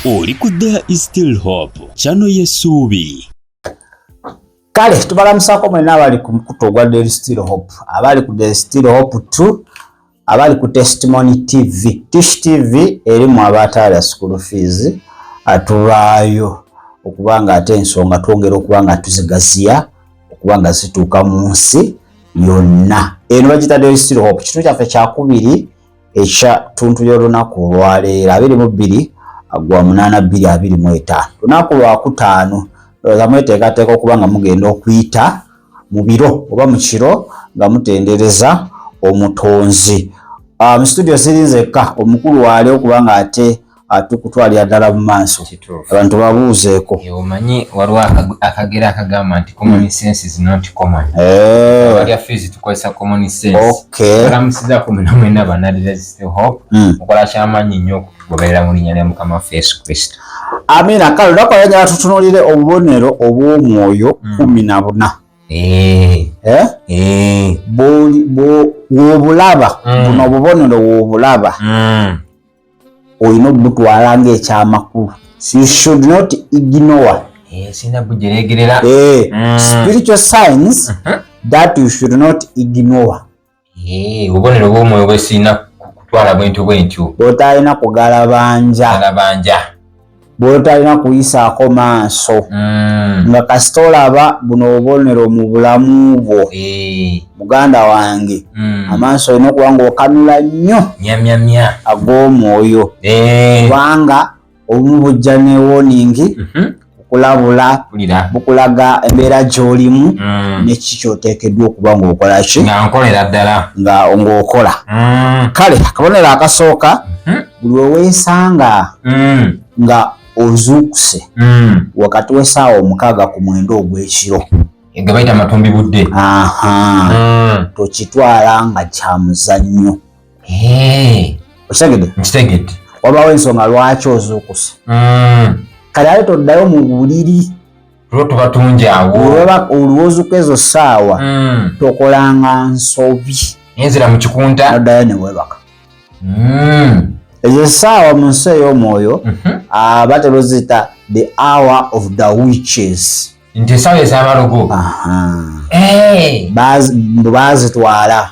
Oli ku There is Still Hope, channel y'essuubi. Kale tubalamusaako mwenna abali ku mukutu ogwa There is Still Hope, abali ku There is Still Hope 2, abali ku Testimony TV, Tish TV erimu abataala school fees. Atubaayo okuba nga ate ensonga twongera okuba nga tuzigaziya okuba nga zituuka mu nsi yonna. Eno bagiyita There is Still Hope, kitundu kyaffe kyakubiri ekya ttuntu ly'olunaku olwaleero 22 gwa 8 2025, lunaku lwakutaano. Ndowooza mweteekateeka okuba nga mugenda okuyita mu biro oba mu kiro nga mutendereza Omutonzi. Mu studio siri nzekka, omukulu waali okuba nga ate atukutwalira ddala mu maaso. Abantu babuuzeeko. Omanyi waliwo akagero akagamba nti common sense is not common. Abalya fees tukozesa common sense. Balamusizaako mwena mwena banna There is Still Hope. Mukola kyamaanyi nnyo okutugoberera mu linnya lya Mukama waffe Yesu Kristo. Amiina. Kale olunaku olwanyala tutunuulire obubonero obw'omwoyo 14. Eh? W'obulaba buno obubonero, w'obulaba olina obutwala ng'ekyamakulu. You should not ignore. Sina bujeregerera. Spiritual signs that you should not ignore. Obubonero bw'omwoyo bwe sirina kutwala bwentyo bwentyo. Bw'otalina kugalabanja. Alabanja. Bw'otalina kuyisaako maaso. Nga kasita olaba buno obubonero mu bulamu bwo, muganda wange, amaaso olina okuba ng'okanula nnyo Nyamyamya. ag'omwoyo, kubanga obumu bujja ne warning, okulabula, Mpulira. bukulaga embeera gy'olimu neki kyoteekeddwa okuba ng'okola ki. Nga nkolera ddala. Nga ng'okola. Kale akabonero akasooka, buli weweesanga nga ozuukuse wakati w'essaawa 6 ku 9 ogw'ekiro, Ge bayita matumbi budde. Aha, tokitwala nga kya muzannyo. Okitegedde? Nkitegedde. Wabaawo ensonga lwaki ozuukuse. Kale ate toddayo mu buliri. Tulo tuba tungi awo. Olwozuka ezo ssaawa, tokolanga nsobi. Enzira mu kikunta. Noddayo ne weebaka. Ezo essaawa mu nsi ey'omwoyo batera oziyita the hour of the witches. Nti essaawa ez'abalogo. Aha. Mbu baazitwala.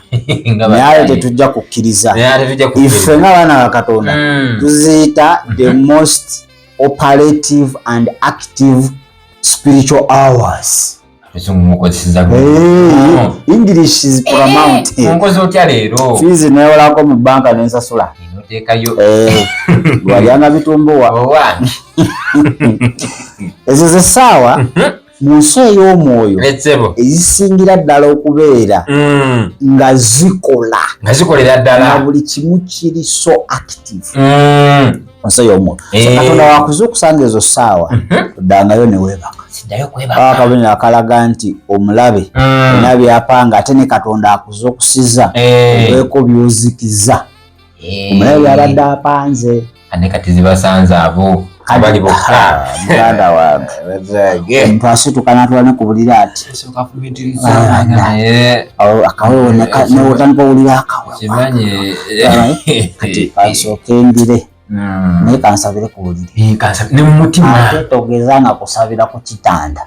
Nga naye ate batayi. Tetujja kukkiriza. Naye ate tujja kukkiriza. Ife ng'abaana ba Katonda tuziyita the most operative and active spiritual hours. Oluzungu mukozeseza. Hey, English is paramount. Munkoze otya leero? Fees newolako mu banka nensasula. Noteekayo. Eh, walyanga bitumbuwa. Owange. Ezo zessaawa mu nsi ey'omwoyo Etsebo. ezisingira ddala okubeera nga zikola, Nga zikolera nga ddala. buli kimu kiri so active mu nsi ey'omwoyo. So Katonda wakuzuukusanga ezo ssaawa, oddangayo ne weebaka. Siddayo kwebaka. Akabonero akalaga nti omulabe olina byapanga, ate ne Katonda akuzuukusiza obeeko by'ozikiza omulabe byabadde apanze. Ane kati zibasanze abo abali bokka. Muganda wange, omuntu asituka n'atula ne ku buliri ati Naye awo akawewo newotandika owulira akawewo. Kimanyi. Kati kansooke ndire, naye kansabire ku buliri. Ne mu mutima. Ate togeza nga kusabira ku kitanda.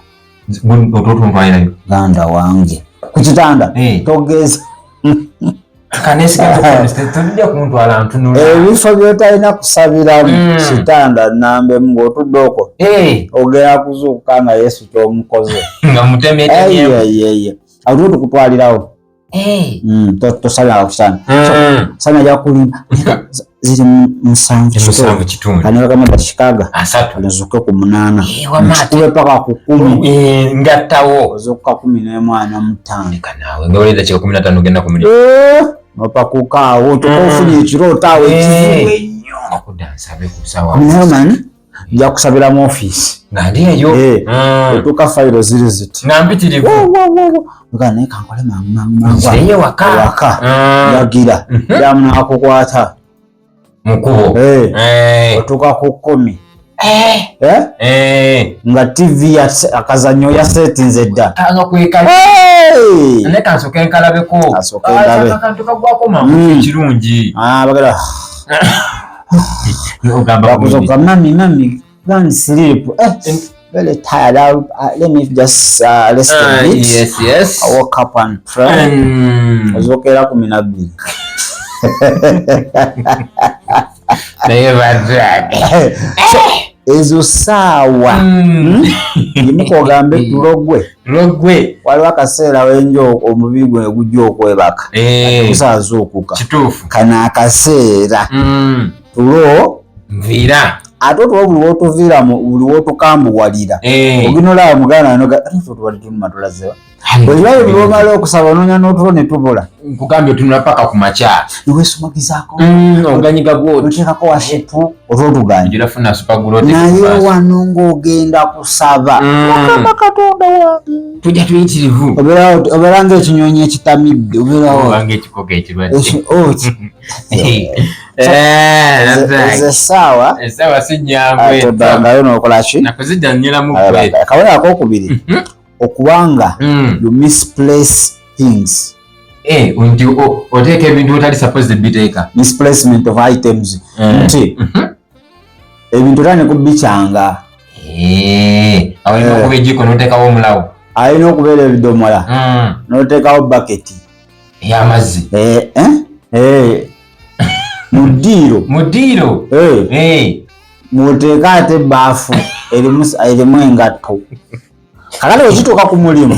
Ototuntwalirayo. Ganda wange, ku kitanda togeza. Kanesigatujja kuntwala ntunula. Ebifo byotalina kusabiramu, kitanda nambemu. Ng'otudde okwo, ogenda kuzuukuka nga Yesu kyomukoze. Nga mutemyetemyemu. Eyeyeye, awo tuba tukutwalirawo. Tosabira ku kitanda. Sami ajja kulimba ziri 7. 7 kitundu. Kanebagamba dakikaga 30. Nzuke ku 8. Wamma ate. Nkikube paka ku 10. Ngattawo. Ozuukuka 11:45. Leka naawe, nga oleda kika 15 ogenda ku mulimu. Nopakuka awo tuka ofunye ekirooto awo ekizibu ennyo. Okudda nsabe ku ssaawa. Naye omanyi nja kusabira mu ofiisi. Nga ndi eyo. Otuuka fayiro ziri ziti. Nga mpitirivu. Wo, wo, wo, wo. Nga naye kankole mangu mangu mangu. Nzireyo waka. Waka. Yagira. Yamunakukwata. Mukubo. Otuuka ku 10. Nga TV ya akazannyo yasetinze dda. Kanga kwekala. Hey! Naye kansooke nkalabeko. Kansooke ndabe. Akantu kagwako mangu, ekirungi. Ah, bagala. Bakuzoka mami mami go and sleep. Very tired. Let me just rest a bit. Yes, yes. I woke up and pray. Ozokera 12. Naye badde. So ezo saawa yimuka ogambe tulogwe. Tulogwe. Waliwo akaseera wenjo omubiri gwe gujja okwebaka. Kusaazuukuka. Kituufu. Kano akaseera. Tulo nviira. Ate otuwa buli w'otuviira buli w'otukambuwalira. Ogenda olaba muganda noga tubadde tunuma tulazewa. Bwe buli w'omala okusaba onoonya n'otulo ne tubula. Nkugambye otunula paka ku makya. Neweesumagizaako. Oganyiga bw'oti. Oteekako washipu otulo tuganye. Ojja funa super glue oteeke Naye ku maaso. wano ng'ogenda kusaba. Mukama Katonda wange. Tujja tuyitirivu. Obeera ng'ekinyonyi ekitamidde. Obeerawo. Oba ng'ekikoko ekirwadde. Ezo essaawa. Essaawa si nnyangu. Tobangayo n'okola ki? Nakuzijjanyiramu ggwe. Akabonero akookubiri. Okubanga you misplace things. Nti oteeka ebintu otali supposed biteeka. Misplacement of items. Nti ebintu otandika okubikyanga. Alina okuba ejjiko n'oteekawo omulawo. Alina okubeera ebidomola. N'oteekawo baketi. Ey'amazzi. Mu ddiiro. Mu ddiiro. Mw'oteeka ate ebbaafu erimu engatto. Kakati bwe kituuka ku mulimu,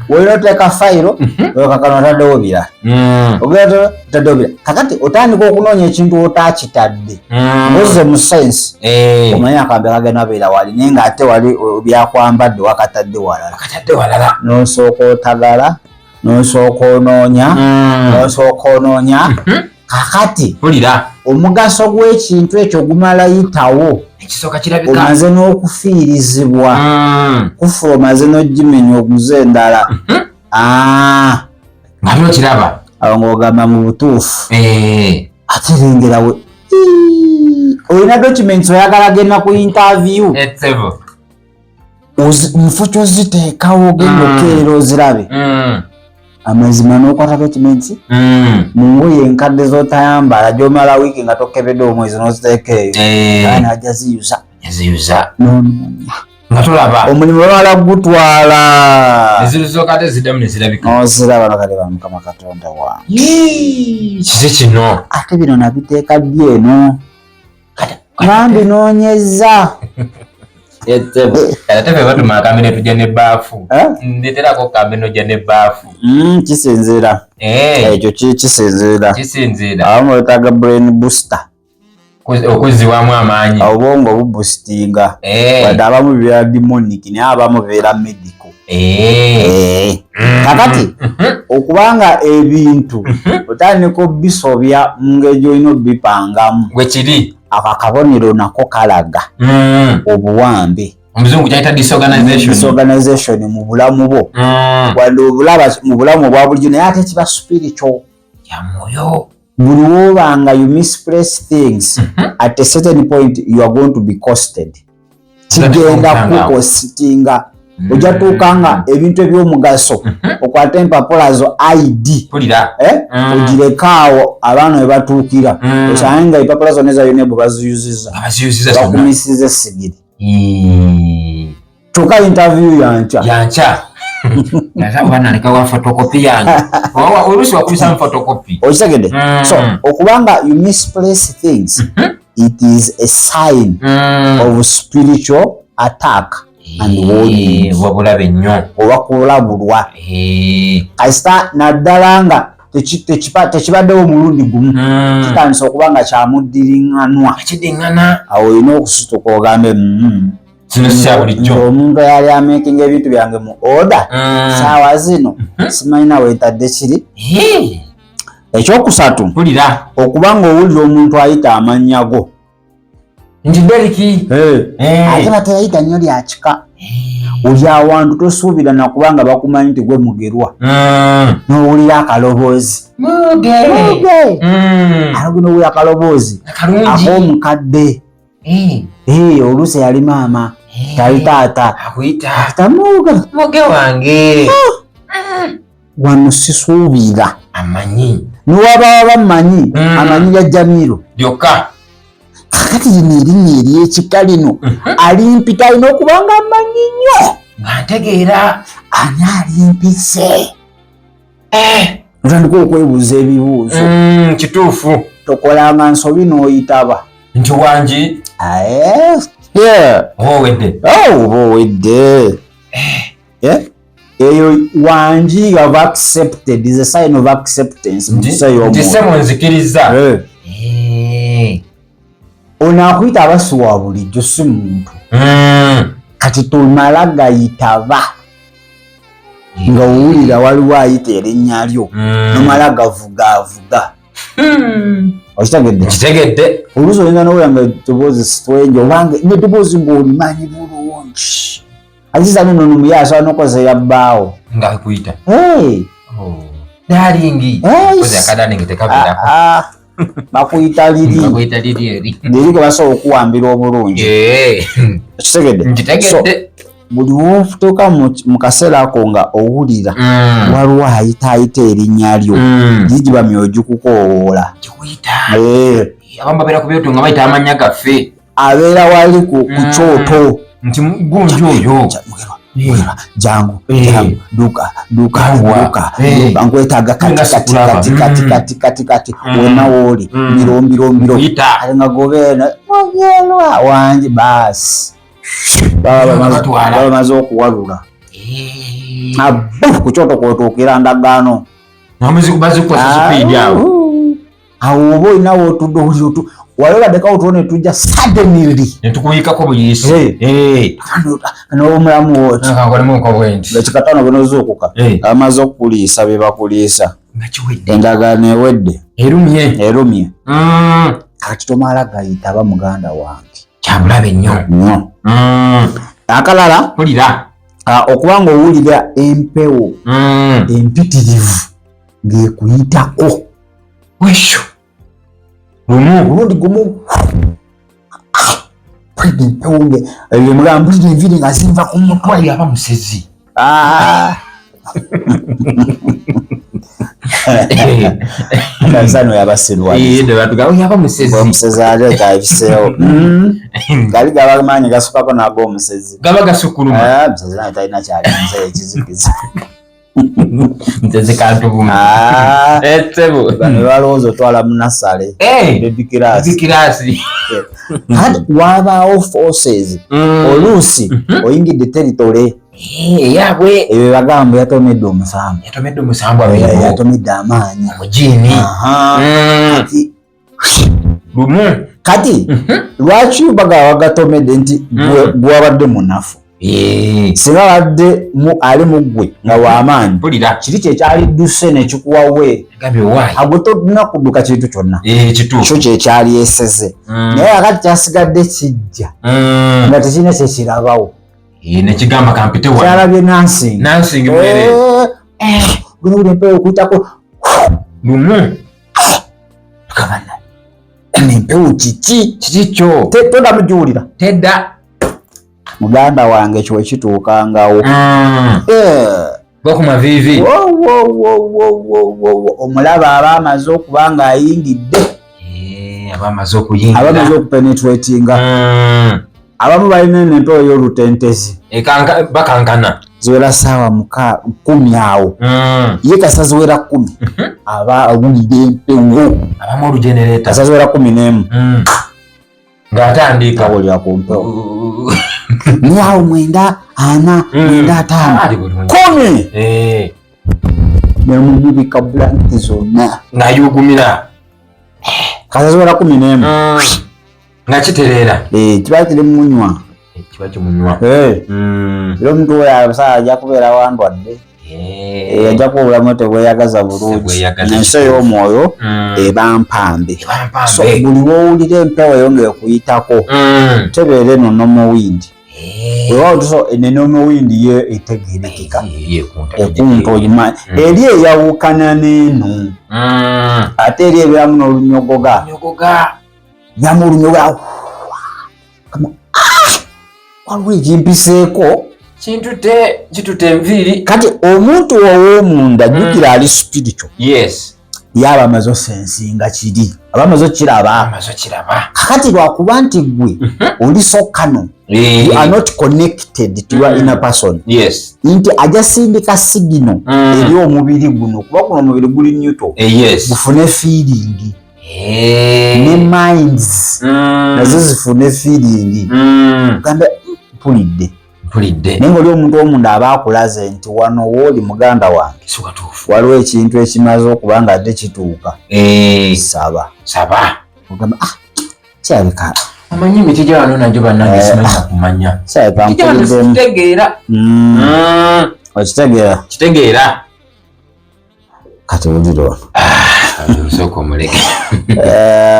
olina oteeka fayiro, kakano otaddewo birala. Ogenda otaddewo birala. Kakati otandika okunoonya ekintu otaakitadde. Ng'ozze mu science, omanyi akambe kagenda beera wali, naye ng'ate wali byakwambadde wakatadde walala. Wakatadde walala. N'osooka otagala, n'osooka onoonya, n'osooka onoonya. Kakati omugaso gw'ekintu ekyo gumala yitawo. Ekisooka kirabika. Omaze n'okufiirizibwa. Kufa omaze n'ogimenya oguze endala. Nga n'okiraba. Awo ng'ogamba mu butuufu. Ate lengera we. Olina documents oyagala genda ku interview. Nfo ky'oziteekawo ogenda okeera ozirabe. Amazima n'okwata documents. Mu ngoye enkadde z'otayambala gy'omala wiiki nga tokebedde omwezi n'oziteeka eyo. Abaana bajja ziyuza. Ziyuza. N'onoonya. Nga tolaba. Omulimu bamala gutwala. Eziruzooka ate ziddamu ne zirabika. N'oziraba n'ogaleba Mukama Katonda wange. Kiki kino? Ate bino nabiteeka ddi eno? Bambinoonyezza. Ate ffe batuma akambe ne tujja n'ebbaafu. Ndeeterako kambe n'ojja n'ebbaafu. Kisinziira. Ekyo kisinziira. Kisinziira. Abamu beetaaga brain booster. Okuzzibwamu amaanyi. Obwongo buboostinga. Wadde abamu bibeera demonic naye abamu bibeera medical. Kakati okubanga ebintu otandika obisobya mu ngeri gy'olina obipangamu. Bwe kiri. Ako akabonero nako kalaga obuwambe. Omuzungu kyayita disorganization. Disorganization mu bulamu bwo. Wadde obulaba mu bulamu obwa bulijjo naye ate kiba spiritual. Ya mwoyo. Buli w'obanga you misplace things at a certain point you are going to be costed. Kigenda kukostinga. Ojja tuuka nga ebintu eby'omugaso okwate empapula zo ID. Ogireke awo abaana we batuukira. Osange nga empapula zonna eza UNEB baziyuzizza. Baziyuzizza zonna. Bakumisiza essigiri. Kyokka interview yankya. Yankya. Oba naleka wa photocopy yange. Oluusi wakubisamu photocopy. Okitegedde? So okubanga you misplace things, it is a sign of spiritual attack and warning. Wabulabe nnyo. Oba kulabulwa. Kasita naddala nga tekibaddewo omulundi gumu. Kitandise okuba nga kyamuddiriŋŋanwa. Kiddiŋŋana. Awo olina okusituka ogambe Kino si kya bulijjo. Omuntu eyali amakinga ebintu byange mu order. Saawa zino simanyina weetadde kiri. Ekyokusatu. Mpulira. Okuba ng'owulira omuntu ayita amannya go. Nti Deriki. Ate bateyayita nnyo lya kika. Oli awantu tosuubira na kubanga bakumanyi nti gwe mugerwa. N'owulira akaloboozi. Muge. Muge. Ate n'owulira akaloboozi. Akalungi. Ak'omukadde. Oluusi yali maama. Yali taata. Akuyita. Akuyita muge. Muge wange. Wano sisuubira. Amanyi. Niwababa bamanyi. Amanyi ya Jamiru. Lyokka. Kakati lino erinnya ery'ekika lino alimpita alina okuba nga amanyi nnyo. Nga ntegeera. Ani alimpise? Otandika okwebuuza ebibuuzo. Kituufu. Tokolanga nsobi n'oyitaba. Nti wangi. Oba owedde. Oba owedde. Eyo wangi you have accepted is a sign of acceptance. Nti ssebo nzikiriza. Ono akuyita aba si wa bulijjo, si muntu. Kati tomala gayitaba nga owulira waliwo ayita erinnya lyo, nomala gavugaavuga. Okitegedde? Nkitegedde. Oluusi oyinza n'owulira nga eddoboozi strange obanga n'eddoboozi ng'olimanyi bulungi. Aziza nno ono muye asobola n'okukozesa erya bbaawo. Nga akuyita. Hey. Oh. Darling. Hey. Kozi akadarling tekabeerako. Bakuyita liri. Bakuyita liri eri. Liri gwe basobola okuwambira obulungi. Okitegedde? Nkitegedde. So, buli w'otuuka mu kaseera ako nga owulira waliwo ayita ayita erinnya lyo, gigiba myoyo gikukoowoola. Gikuyita. Abamu babeera ku byoto nga bayita amannya gaffe. Abeera wali ku kyoto. Nti gunji oyo. Mugerwa, jangu, jangu, duka, duka, duka, duka, nkwetaaga kati, kati, kati, kati, kati, kati, kati, wonna wooli, mbiro, mbiro, mbiro. Nkuyita. Ate nga gobeera, Mugerwa, wangi, baasi. Baba bamaze okuwalula. Abu, ku kyoto kw'otuukira ndagaano. Bazikukozesa sipiidi awo. Awo oba olina w'otudde owulira otu, wali obaddeko awo tuwone tujja suddenly. Ne tukuyikako buyisi. N'omulamu w'oti. Nkankolemu nko bwe nti. Dakika ttaano bw'onoozuukuka, amaze okukuliisa bye bakuliisa. Nga kiwedde. Endagaano ewedde. Erumye. Erumye. Kati tomala gayitaba muganda wange. Kya bulabe nnyo. Nnyo. Akalala. Mpulira. Okuba ng'owulira empewo empitirivu ng'ekuyitako. Wesho. Lumu. Olundi gumu. Mpulira empewo ebyo mugamba mpulira enviiri nga zinva ku mutwe. Oyo aba musezi. Tanzania yabasirwa. Oyo aba musezi. Omusezi aleeta ebiseewo. Gali gaba amaanyi gasukako n'ag'omusezi. Gaba gasukkuluma. Musezi naye talina kyalinze ekizikiza. Nze kantu bumu. Ssebo. Bano balowooza otwala mu nursery. Baby class. Baby class. Kati wabaawo forces. Oluusi oyingidde territory. Eyaabwe. Ebyo bagamba yatomedde omusambu. Yatomedde omusambu abeewo. Yatomedde amaanyi. Omujiini. Kati lumu. Kati lwaki bagamba bagatomedde nti gwe wabadde munafu? Singa abadde ali mu ggwe nga w'amaanyi. Mpulira. Kiri kye kyali dduse ne kikuwa we. Gambye why? Agwo tolina kudduka kintu kyonna. Kituufu. Kyo kye kyali eseze. Naye akati kyasigadde kijja. Nga tekirina kye kirabawo. Ne kigamba kampite wano. Kyalabye Nansing. Nansing mwere. Guno buli mpewo okuyitako. Lumu. Tukabana. Eno empewo kiki? Kiki kyo? Toddamu giwulira. Tedda. Muganda wange ekyo wekituukangawo. Gwa ku maviivi. Wo, wo, wo, wo, wo, wo, wo. Omulaba aba amaze okuba ng'ayingidde. Aba amaze okuyingira. Aba amaze okupenetratinga. Abamu balina eno empewo y'olutentezi. Bakankana. Ziwera ssaawa 10 awo. Ye kasa ziwera 10. Aba awulira empewo. Abamu olugenereta. Kasa ziwera 11. Ng'atandika. Awulira ku mpewo. Naye awo 9, 4, 9, 5. Ali bulungi. 10. Ne mumubika blanketi zonna. Ng'ayugumira. Kasa ziwera 11. Nga kitereera. Kiba kiri munywa. Kiba kimunywa. Era omuntu oyo abasawo ajja kubeera wandwadde. Ajja kuba obulamu tebweyagaza bulungi. Tebweyagaza. Ensi ey'omwoyo eba mpambe. Eba mpambe. So buli w'owulira empewo eyo ng'ekuyitako, tebeera eno normal wind. Weewaawo tuso eno normal wind ye etegeerekeka. Yeekunta. Ekunta ogimanyi. Eri eyawukana n'eno. Ate eri ebeeramu n'olunyogoga. Olunyogoga. Ebeeramu olunyogoga. Kama, waliwo ekimpiseeko. Kintute, kitute enviiri. Kati omuntu ow'omunda jjukira ali spiritual. Yaba amaze osensinga kiri, aba amaze okiraba. Amaze okiraba. Kakati lwakuba nti gwe oli so kano, you are not connected to your inner person. Nti ajja sindika signal eri omubiri guno, kuba guno omubiri guli neutral. Gufune feeling. Ne minds nazo zifune feeling. Gambe mpulidde. Mpulidde. Naye ng'oli omuntu omunda aba akulaze nti wano wooli muganda wange. Si watuufu. Waliwo ekintu ekimaze okuba nga ate kituuka. Saba. Saba. Ogamba, kirabika. Omanyi emiti gya wano nagyo bannange simanyi nakumanya. Kirabika Emiti gya wano mpuliddemu. sikitegeera. Okitegeera? Kitegeera. Kati wulira wano. Osooka omuleke.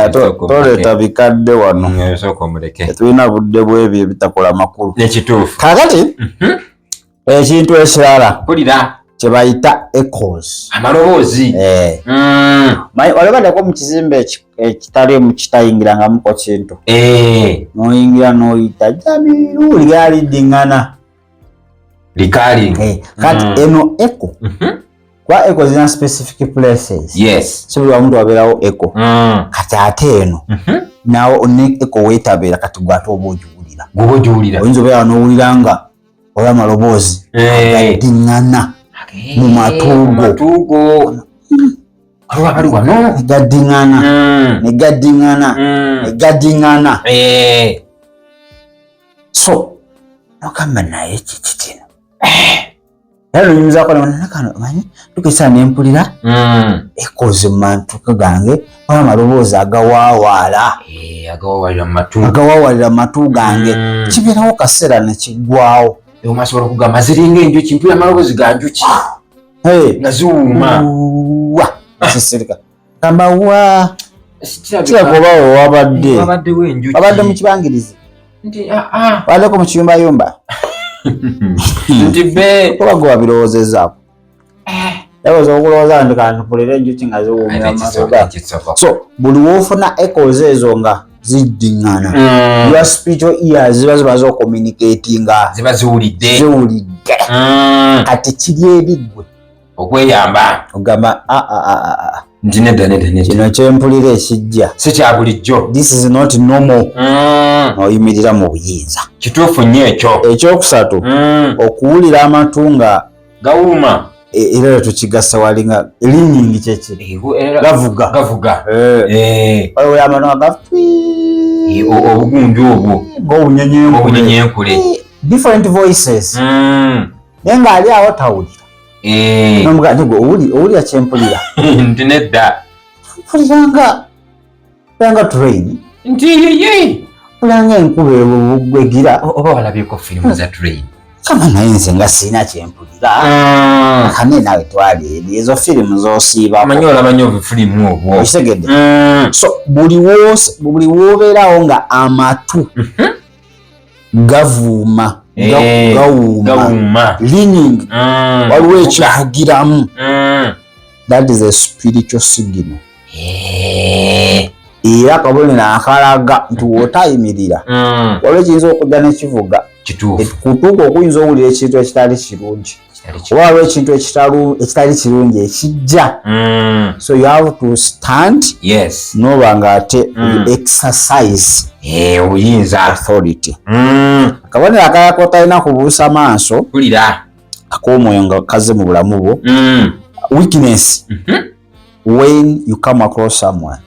Osooka omuleke. Toleeta bikadde wano. Osooka omuleke. Tetulina budde bw'ebyo ebitakola makulu. Ekituufu. Kaakati, ekintu ekirala Mpulira. kye bayita echoes. Amaloboozi. Manyi, wali obaddeko mu kizimbe ekitaliimu kitayingirangamuko kintu. N'oyingira n'oyita Jamiru lyali ddiŋŋana. Likaali. Kati eno echo. Kuba echo zirina specific places. Si buli wamu wabeerawo echo. Kati ate eno nawo ne echo weetabeera, kati gwe ate oba ogiwulira. Gwe ogiwulira. Oyinza obeera n'owulira nga olwa amaloboozi agaddiŋŋana mu matu Mu go. matu go. Waliwo abali wano. Ne gaddiŋŋana. Ne gaddiŋŋana. Ne gaddiŋŋana. So nogamba naye kiki kino? Era nonyumizaako nakano, omanyi tukeesa ne mpulira echoes mu matu gange, waliwo amaloboozi agawaawaala. Agawaawaalira mu matu. Agawaawaalira mu matu gange. Kibeerawo kaseera ne kiggwawo. Omasobola okugamba ziringa enjuki, mpulira amaloboozi ga njuki. Nga ziwuuma. Wa, sisirika. Gamba wa. Kirabika Kirabika oba we wabadde. Wabaddewo enjuki. Wabadde mu kibangirizi. Nti, ah, ah. Wabaddeko mu kiyumbayumba. Nti be. Oba gwe wabirowoozezaako. Yaweza okulowooza nti kantukulira enjuki nga ziwuumira mu matu gange. Kisoboka. So buli w'ofuna echoes ezo nga ziddiŋŋana, your spiritual ears ziba zimaze ocommunicatinga. Ziba ziwulidde. Ziwulidde. Kati kiri eri ggwe okweyamba. Ogamba, ah, ah, ah, ah, ah. Nti nedda, nedda, nedda. Kino kyempulira ekijja si kya bulijjo. This is not normal. N'oyimirira mu buyinza. Kituufu nnyo ekyo. Ekyokusatu, okuwulira amatu nga gawuuma. Era tukigasa wali nga ringing kyeki? Gavuga. Gavuga. Waliwo amatu nga Obugunju obwo. Ng'obunyenyenkule. Obunyenyenkule. Different voices. Naye ng'ali awo tawulira. N'omugaa nti gwe owulira kyempulira? Nti nedda. Mpulira nga train. Nti yeye. Mpulira nga enkuba ebugwegira. Oba walabyeko firimu za train? Kama naye nze nga sirina kyempulira. Kane naawe twali eri ezo firimu z'osiibako. Amanyi olaba nnyo obufirimu obwo. Okitegedde? So buli w'obeerawo nga amatu gavuuma, gawuuma. Gawuuma. Ringing. Waliwo ekivugiramu. That is a spiritual signal. Era akabonero akalaga nti w'otayimirira, waliwo ekiyinza okujja n'ekivuga. Kituufu. Kutuuka okuyinza owulira ekintu ekitali kirungi. Ekitali kirungi. Oba waliwo ekintu ekitali kirungi ekijja. So you have to stand. N'oba ng'ate you exercise Obuyinza. authority. Akabonero akalala k'otalina kubuusa maaso, Mpulira. ak'omwoyo nga kaze mu bulamu bwo, weakness. When you come across someone.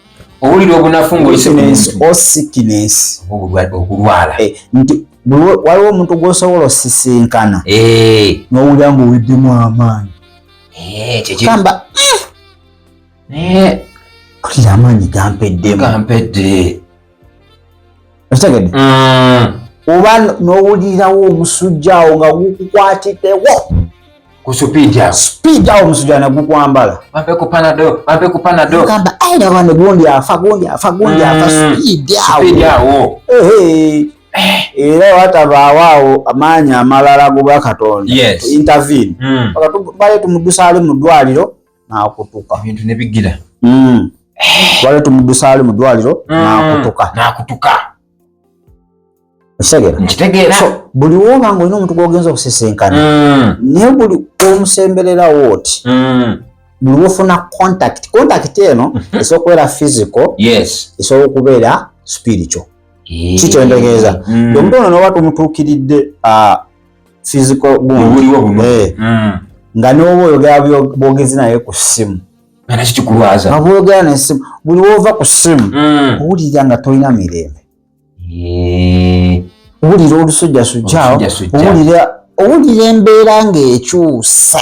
Owulira obunafu ng'oyise ku Weakness muntu. or sickness. Okulwala. Nti waliwo omuntu gw'osobola osisinkana n'owulira ng'oweddemu amaanyi. Gamba, mpulira amaanyi gampeddemu. Gampedde. Okitegedde? Oba n'owulirawo omusujja awo nga gukukwatiddewo. Ku speed awo. Speed awo omusujja ne gukwambala. Bampe ku Panadol, bampe ku Panadol. Gamba, ayi nabano gundi afa, gundi afa, gundi afa, speed awo. Speed awo. Era watabaawo awo amaanyi amalala goba Katonda. To intervene. Paka bale tumuddusa ali mu ddwaliro n'akutuka. Ebintu ne bigira. Bale tumuddusa ali mu ddwaliro n'akutuka. N'akutuka. Okitegeera? Nkitegeera. So, buli w'oba ng'olina omuntu gw'ogenza okusisinkana, naye buli omusembererawo oti, Buli wofuna contact eno esobola okubeera physical, esobola okubeera spiritual. Kikyentegeeza, omuntu ono noba tumutuukiridde physical gundi nga noba oyogera bwogezi naye ku ssimu, nga bwogera nessimu, buli wova ku ssimu owulira nga tolina mirembe, owulira olusujjasujjaawo, owulira embeera ng'ekyusa,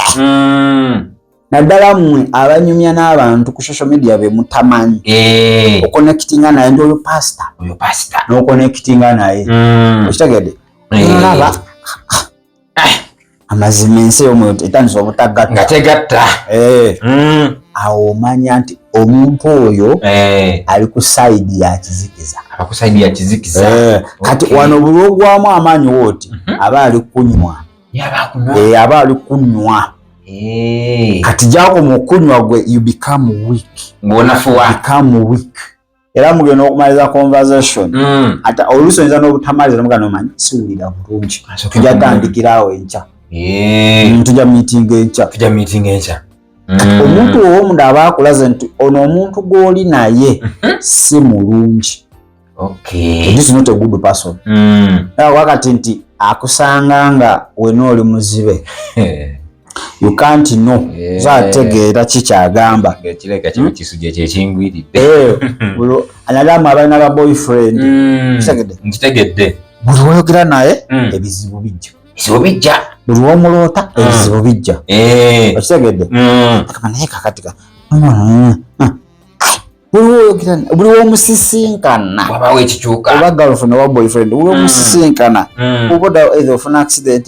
naddala mmwe abanyumya n'abantu ku social media be mutamanyi, oconnectinga naye nti oyo pasita, n'oconnectinga naye, okitegedde? Olaba amazima ensi ey'omwoyo etandise obutagatta. Nga tegatta. Awo omanya nti omuntu oyo ali ku side ya kizikiza. Aba ku side ya kizikiza. Kati wano buli ogwamu amaanyi wooti, aba ali kunywa. Aba ali kunywa. Kati gyakoma okunywa gwe, you become weak. Ng'onafuwa. Become weak. Era mugenda okumaliriza conversation, ate oluusi oyinza n'obutamaliza nomugamba, nomanyi siwulira bulungi, tujja tandikirawo enkya, tujja meeting enkya. Tujja meeting enkya. Omuntu ow'omunda aba akulaze nti ono omuntu gw'oli naye si mulungi. This is not a good person. Wakati nti akusanga nga wena oli muzibe, you can't know, zategeera kikyagamba. Kireka kiba kisujja kyekingwiridde. Analamu abalina ba boyfriend. Nkitegedde. Buli woyogera naye, ebizibu bijja. Ebizibu bijja. Buli womuloota, ebizibu bijja. Okitegedde? Naye kakati buli womusisinkana, wabawo ekikyuka. Oba girlfriend oba boyfriend, buli womusisinkana, oba either ofuna accident,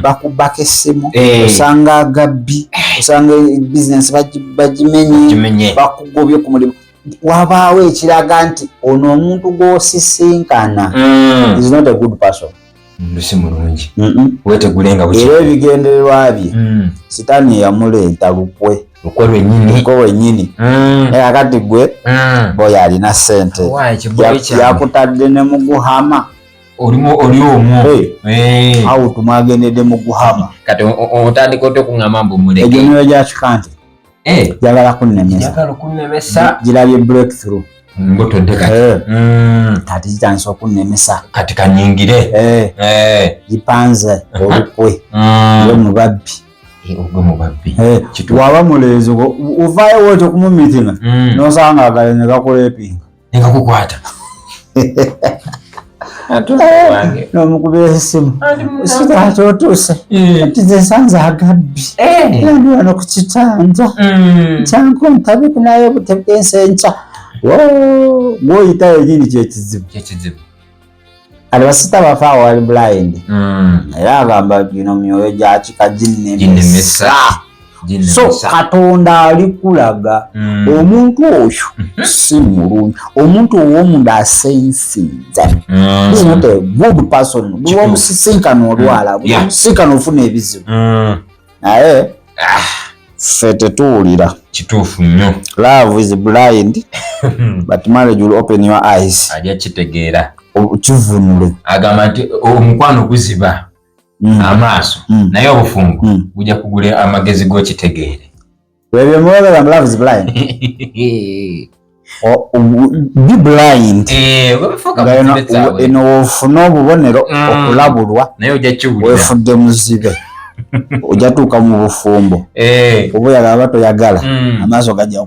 bakubako essimu, osanga agabbi, osanga bizinesi bagimenye, bakugobye ku mulimu, wabaawo ekiraga nti ono omuntu gw'osisinkana is not a good person. Si mulungi, wetegulenga. Era ebigendererwa bye, sitaani yamuleeta lukwe. Lukwe lwennyini. Lukwe lwennyini. Naye kakati gwe boyo alina ssente, yakutadde ne muguhama. Oli omwo. Awo tumwagendedde muguhama. Kati otandika otya okuŋŋamba mbu muleke? Egyo myoyo gya kikante jagala kunnemesa. Jagala kunnemesa. Girabye breakthrough. Mbutodde kati. Kati kitandise okunnemesa. Kati kanyingire. Gipanze olukwe gwe mubabbi. Ogwe mubabbi. Waba mulenzi, ovaayo woti okumumitinga, nosanga agale ne gakulepinga. Negakukwata. Nomukubira esimu, sitaati otuuse? Nti nze nsanze agabbi, era ndi wano ku kitanda, kyanku ntabiku naye butebensi enkya gwoyita yenyini kyekizibu. Kyekizibu. Kati basita bafe awo wali blind, era agamba gino myoyo gya kika ginnemesa. So Katonda alikulaga omuntu oyo si mulungi, omuntu ow'omunda asensinze is not a good person. Buli omusisinkana olwala, buli omusisinkana ofuna ebizibu, naye ffe tetuwulira. Kituufu nnyo. Love is blind, but marriage will open your eyes. Ajja kitegeera. Kivunule. Agamba nti omukwano guziba amaaso, naye obufumbo bujja kugula amagezi g'okitegeere. Ebyo muwebera, love is blind. Be blind. Eno wofuna obubonero okulabulwa, naye ojja kiwulira. Wefudde muzibe, ojja tuuka mu bufumbo, oba oyagala oba toyagala, amaaso gajja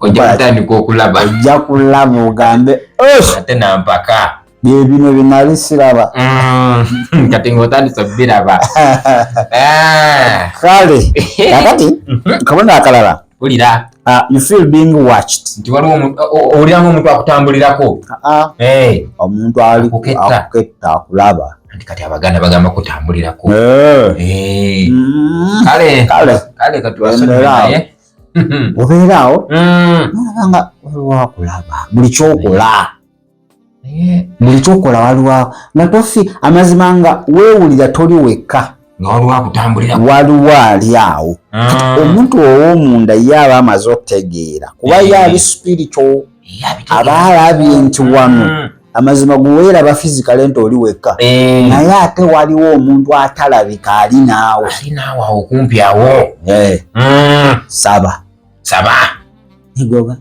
ojja kutandika okulaba. Ojja kulaba ogambe, ate nampaka. Byebino byenali siraba. Kati ngaotandise obiraba. Kale kakati kabona akalala. Wulira. You feel being watched. Nti waliwo owulira ngaomuntu akutambulirako. Omuntu ali akuketta, akulaba. Anti kati Abaganda bagamba kutambulirako. Kale. Kale. Kale katuwasonyiwe naye. Obeera awo nolaba nga waliwo akulaba buli kyokola, buli kyokola waliwo, nga tofi amazima nga weewulira toli wekka. Nga waliwo akutambulira. Waliwo ali awo. Omuntu ow'omunda ye aba amaze otegeera, kuba ye ali spiritual, aba alabye nti wano. Amazima guweeraba physically nti oli wekka, naye ate waliwo omuntu atalabika ali naawe. Ali naawe awo okumpi awo. Saba. Saba. Nigoba.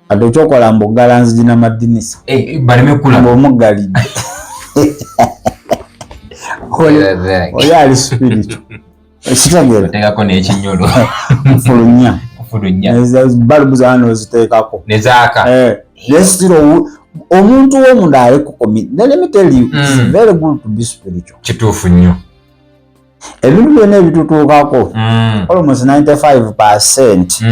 Ate okyokola mbu oggala nzigi n'amadinisa. Baleme kulaba. Ng'omuggalidde. Oli ali spiritual. Ekitegeera. Oteekako n'ekinyolo. Fulunya. Fulunya. Balubu zaana n'oziteekako. Ne zaaka. Naye still omuntu w'omunda ali kukomi. Let me tell you, it's very good to be spiritual. Kituufu nnyo. Ebintu byonna ebitutuukako, almost 95%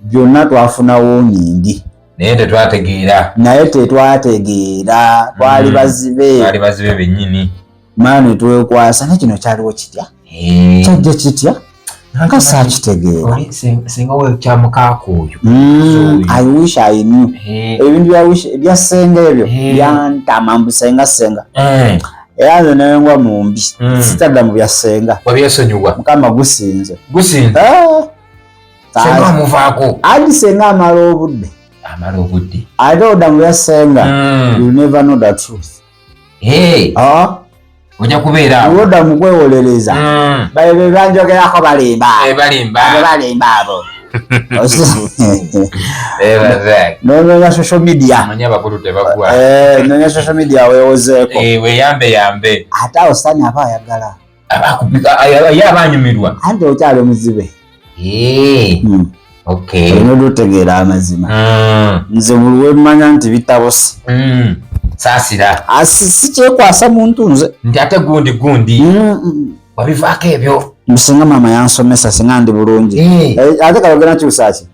byonna twafuna warning. Naye tetwategeera. Naye tetwategeera, twali bazibe. Twali bazibe bennyini. Maani twekwasa, naye kino kyaliwo kitya? Kyajja kitya? Nga saakitegeera. Singa we kyamukaako oyo. I wish I knew. Ebintu bya wish bya ssenga ebyo byantama mbu senga senga. Era nze nengwa mu mbi. Sitadda mu bya ssenga. Wabyesonyiwa. Mukama gusinze. Gusinze. Senga amuvaako. Adi senga amala obudde. Amala obudde. Ate odda mu bya ssenga. You never know the truth. Ojja kubeera awo. Odda mu kwewolereza. Babe banjogerako balimba. Balimba. Balimba abo. Nonya social media. Amanya abakulu tebagwa. Nonya social media weewozeeko. Weeyambe yambe. Ate awo Sitaani aba ayagala. Ye aba anyumirwa. Anti okyali omuzibe. Olina otutegeera amazima. Nze buli lwe mmanya nti bitabuse. Saasira. Si kyekwasa muntu nze. Nti ate gundi gundi. Wabivaako ebyo. Singa maama yansomesa singa ndi bulungi. Ate kale ogenda kyusa ki?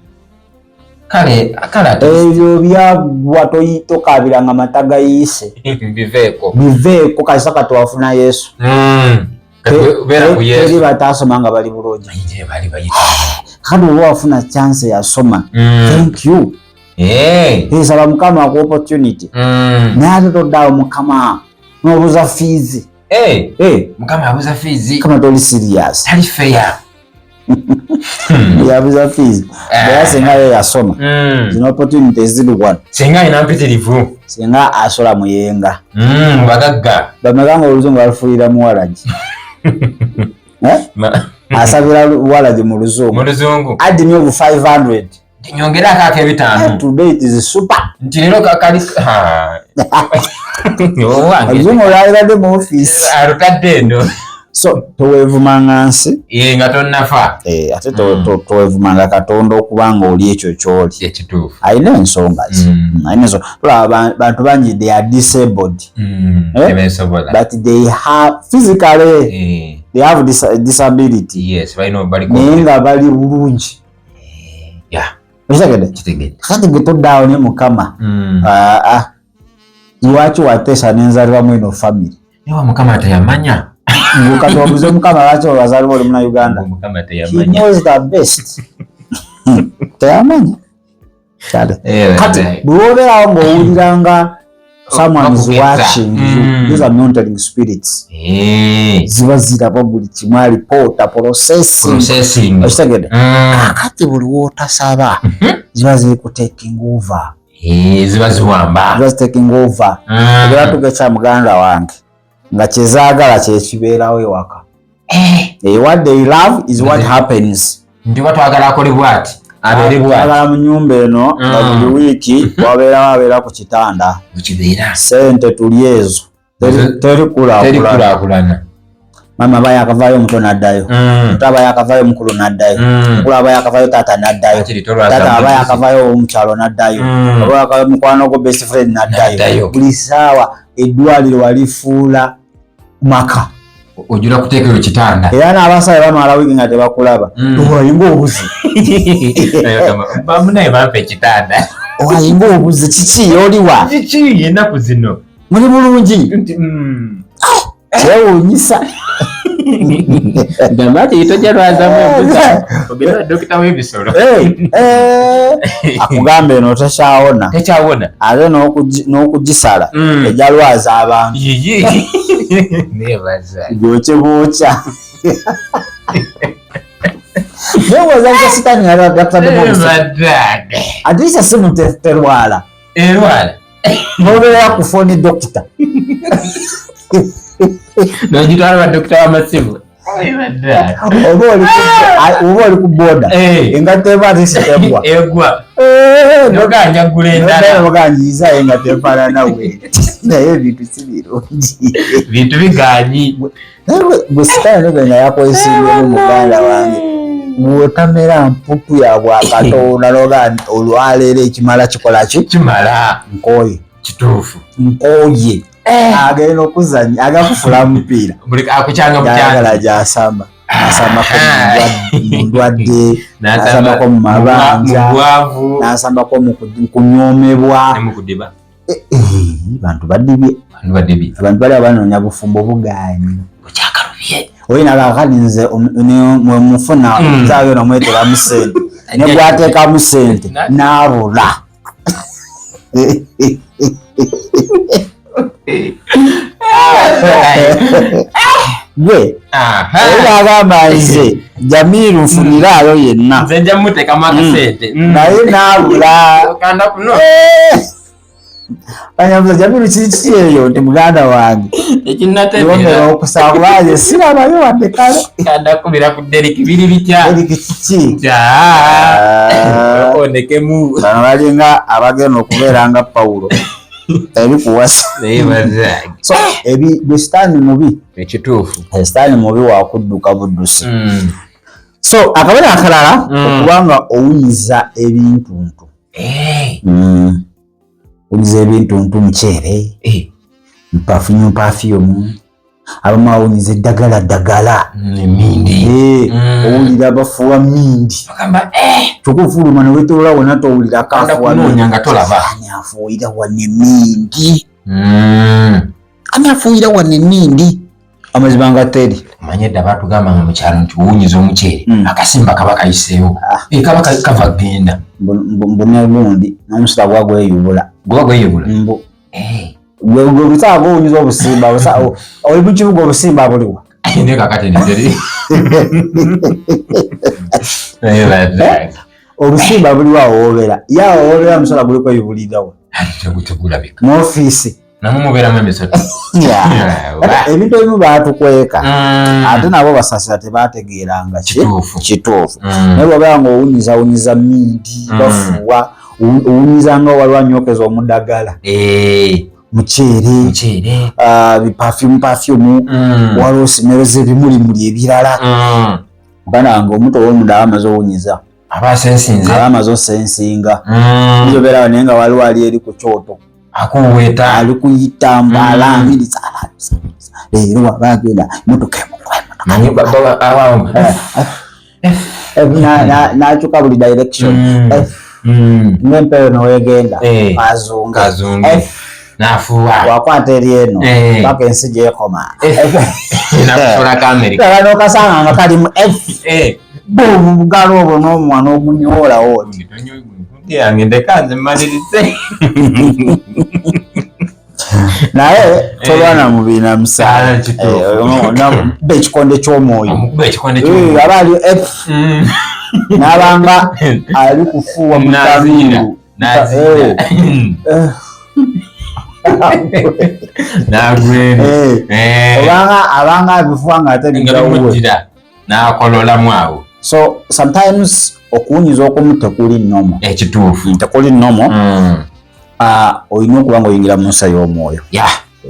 Kale, kale ate. Ebyo byaggwa tokaabiranga mata gayiise. Biveeko. Biveeko kasita kati wafuna Yesu. Beera ku Yesu. Teri bataasoma nga bali bulungi. Ye bali bayita. Kati oba wafuna chance yasoma. Thank you. Saba Mukama akuwa opportunity. Naye ate toddaawo Mukama n'obuuza fees. Mukama abuuza fees. Mukama toli serious. Tali fair. Yabuuza fees. Naye singa ye yasoma. Zino opportunity ziri wano. Singa alina mpitirivu. Singa asola muyenga. Bagagga. Bameka nga oluzungu balufuuyira muwalagi. Asabira walagi mu luzungu. Mu luzungu. Add me of 500. Nyongerako ak'ebitaano. Today it is super. Nti leero kakali. Oluzungu olwalibadde mu office. Alutadde eno. So toweevumanga nsi. Nga tonnafa. Ate toweevumanga Katonda okuba nga oli ekyo ky'oli. Ekituufu. Alina ensonga ze. Alina ensonga. Tulaba bantu bangi they are disabled. Tebeesobola. But they have physically they have disability. Yes, balina bali. Naye nga bali bulungi. Okitegedde? Kitegedde. Kati gwe toddaawo ne Mukama. Lwaki wateesa n'enzaalibwa mu eno family? Naye Mukama teyamanya. Kati obuze Mukama lwaki wazaalibwa oli Munnayuganda? Mukama He teyamanya. knows the best. Teyamanya. Kale. Kati bwe wobeerawo ng'owulira nga someone is watching you, these are monitoring spirits. Ziba ziraba buli kimu alipoota processing. Okitegedde? Kaakati buli w'otasaba ziba ziri ku taking over. Ziba ziwamba. Ziba zi taking over. Ogera tuuka ekya muganda wange nga kyezaagala kyekibeerawo ewaka. What they love is what happens. Nti oba twagala akole bw'ati abeere bw'ati. Twagala mu nnyumba eno nga buli wiiki wabeerawo abeera ku kitanda. Bukibeera. Ssente tuli ezo. Teri kulaakulana. Teri kulaakulana. Maama aba yakavaayo omuto n'addayo. Muto aba yakavaayo omukulu n'addayo. Mukulu aba yakavaayo taata n'addayo. Taata aba yakavaayo omukyalo n'addayo. Aba yakavaayo mukwano gwo best friend n'addayo. Buli ssaawa eddwaliro walifuula maka. Ojula kuteekayo kitanda. Era n'abasawo bamala wiiki nga tebakulaba. Owalinga obuzi. Bamunaye bampa ekitanda. Owalinga obuzi kiki oliwa? Kiki ennaku zino? Muli bulungi. Kyewuunyisa. Gamba nti tojja lwazamu embuzi. Ogenda dokita w'ebisolo. Akugamba eno tekyawona. Tekyawona. Ate n'okugisala ejja lwaza abantu. Yiyi. Neebaza. Gwokye bwokya. Naye bw'ozaalisa sitaani nga yakutaddemu obusa. Neebaza. At least essimu terwala. Erwala. Nobeera ku phone doctor. Nogitwala ba dokita w'amasimu. Oba oli ku boda engatto eba ate sitegwa. Egwa. Noganja gula endala. Noganjiza engatto efaanana bweti. Naye ebintu si birungi. Bintu biganyi. Naye gwe sitaani negenda yakwesimbyemu muganda wange. Bw'otamera mputu ya bwakatonda noga olwaleero ekimala kikola ki? Kimala. Nkooye. Kituufu. Nkooye. Agenda okuzannya agakufula mupiira. Buli akukyanga Yagala gy'asamba. Asambako mu ndwadde, n'asambako mu mabanja, n'asambako mu kunyoomebwa. Ne mu kudiba. Bantu badibye. Bantu badibye. Abantu bali abanoonya bufumbo bugaanyi. Bukyakalubye. Oyo nabakati nze mwe mufuna nzaayo nomweteramu ssente ne gwateekamu ssente n'abula. Gwe oyo agamba nze Jamiru nfuniraayo yenna. Nze nja muteekamu akasente. Naye n'abula. Kanda kuno. Anyabuza Jamiru kiki eyo nti muganda wange. Ekinnategeera. Yongera okusaba kubanga sirabayo wadde kale. Kanda kubira ku Derek biri bitya? Derek kiki? Ja. Ondekemu. Bano balinga abagenda okubeera nga Pawulo. Ebikuwasa. Naye bazange. So ebi gwe sitaani mubi. Ekituufu. Sitaani mubi wakudduka buddusi. So akabonero akalala okubanga owunyiza ebintuntu. Owunyiza ebintuntu muceere. Mpafunyumu perfume. Abamu awunyiza eddagala ddagala. Emindi. Owulira bafuwa mindi. Bagamba Kyokka ofuluma ne weetooloola wonna towulira Kanda kafuwa kunoonya nga tolaba. Ani afuuyira wano emindi? Ani afuuyira wano emindi? Amazima nga teri. Omanye edda baatugamba nga mu kyalo nti owunyiza omuceere akasimba kaba kayiseewo. Kaba kava genda. Mbu ne gundi n'omusota gwa gweyubula. Guba gweyubula? Mbu. Gwe busawo gwowunyiza obusimba, oli mu kibuga obusimba buliwa? Naye kaakati nzeri. Naye bazange. Obusimba buliwa awo w'obeera. Ye awo w'obeera omusota guli kweyubulirawa. Ate tegulabika. Mu ofiisi. Namwe mubeeramu emisota. Ebintu ebimu baatukweka. Ate nabo basasira tebategeeranga ki? Kituufu. Kituufu. Naye bw'obeera ng'owunyizawunyiza mindi, bafuuwa, owunyiza nga waliwo anyookeza omudagala. Muceere. Muceere. Biperfume, perfume. Waliwo smell z'ebimulimuli ebirala. Muganda wange omuntu ow'omunda aba amaze owunyiza. Aba asensinze. Aba amaze osensinga. Oyinza obeera awo naye nga waliwo ali eri ku kyoto. Akuweeta. Ali kuyita mbu alangiriza, alangiriza. Leero waba agenda, emmotoka emukuba, emmotoka Manyi emukuba. baba, N'akyuka buli direction. Ng'empewo n'owegenda. Azunga. Kazunge. N'afuuwa. Wakwata eri eno. Paka ensi gy'ekoma. N'akusulako America. Ddala n'okasanga nga kalimu F. Bugalo obwo n'omumwa n'ogunyoolawo oti. Yange ndeka nze mmalirize. Naye tolwana mu biina musanvu. Kituufu. Nakuba ekikonde ky'omwoyo. Omukuba ekikonde ky'omwoyo. Aba ali F. N'abanga ali kufuuwa mu Naziira. tanuulu. Naziira. N'agwera. Obanga abanga abifuwa nga ate Nga biddawo. bimuddira. N'akololamu awo. So sometimes okuwunyiza okumu tekuli normal. Ekituufu. Tekuli normal. Olina okuba ng'oyingira mu nsi ey'omwoyo.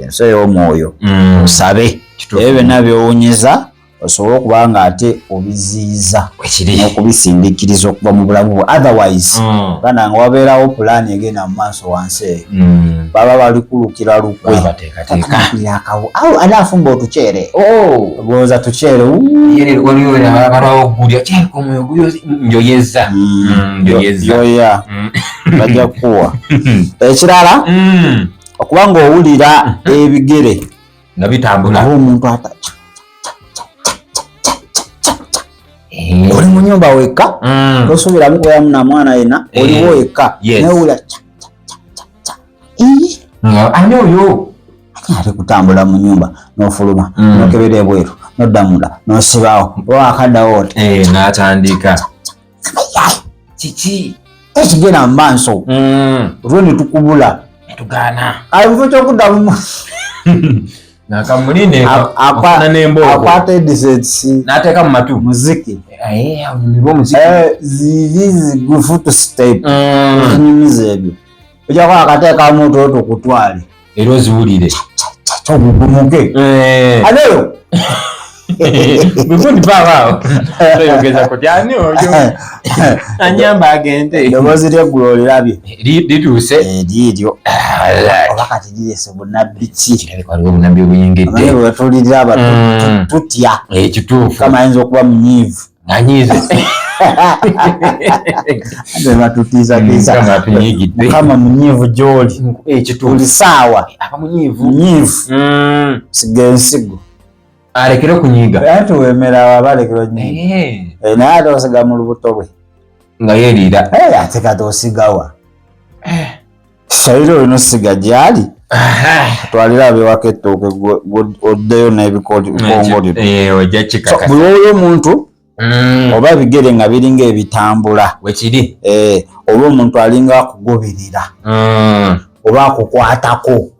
Ensi ey'omwoyo. Osabe. Kituufu. Ebyo byonna by'owunyiza osobole okuba nga ate obiziyiza Ekiri. n'okubisindikiriza okuva mu bulamu bwo. Otherwise, bana nga wabeerawo pulaani egenda mu maaso wansi eyo. Baba bali kulukira lukwe. Baba bateekateeka. Akawo. Awo ani afumba otuceere? Olowooza tuceere. Yere waliwo abalwawo okugulya. Kyereka omwoyo guyo njoyeza. Njoyeza. Yoya. Bajja kukuwa. Ekirala, okuba ng'owulira ebigere. Nga bitambula. Oba omuntu ata Oli mu nnyumba wekka, tosuubiramu kubeeramu na mwana yenna, oliwo wekka. Naye owulira cha, cha, cha, cha, cha. Nga ani oyo? Ani ali kutambula mu nnyumba n'ofuluma, n'okebera ebweru, n'odda munda, n'osibaawo, oba akaddawo oti. N'atandika. Kiki? Ekigenda mu maaso. Olwo ne tukubula. Netugaana. Amufu kyokuddamu Nakamuline akwana n'embooko. Akwata headsets n'ateeka mu matu. Muziki. Onyumirwa omuziki. Ziri zigufutu step. Zinyumiza ebyo. Ojja kuba akateekamu otulo tukutwale. Era oziwulire. Kyogugumuke. Aneyo. Bikundi paabaawo. Toyogeza kuti ani oyo. Anyamba agende. Eddoboozi ly'eggulu olirabye. Lituuse. Liiryo. Oba kati lirese bunabbi ki? Kirabika waliwo obunabbi obuyingidde. Amanyi bwe tuliraba tutya. Ekituufu. Mukama ayinza okuba munyiivu. Anyiize. Ate batutiisatiisa. Mukama atunyigidde. Mukama munyiivu gy'oli. Ekituufu. Buli ssaawa. Aba munyiivu. Munyiivu. Siga ensigo. Alekere okunyiiga. Anti wemera aba alekera okunyiiga. Naye ate osiga mu lubuto lwe. Nga yeeriira. Ate kati osigawa. Sayiro olina osiga gy'ali. Twalira ab'ewaka ettooke oddeyo n'ebikongoliro. Ojja kikakasa. Buli w'oli omuntu oba ebigere nga biringa ebitambula. Wekiri. Oba omuntu alinga akugoberera. Oba akukwatako.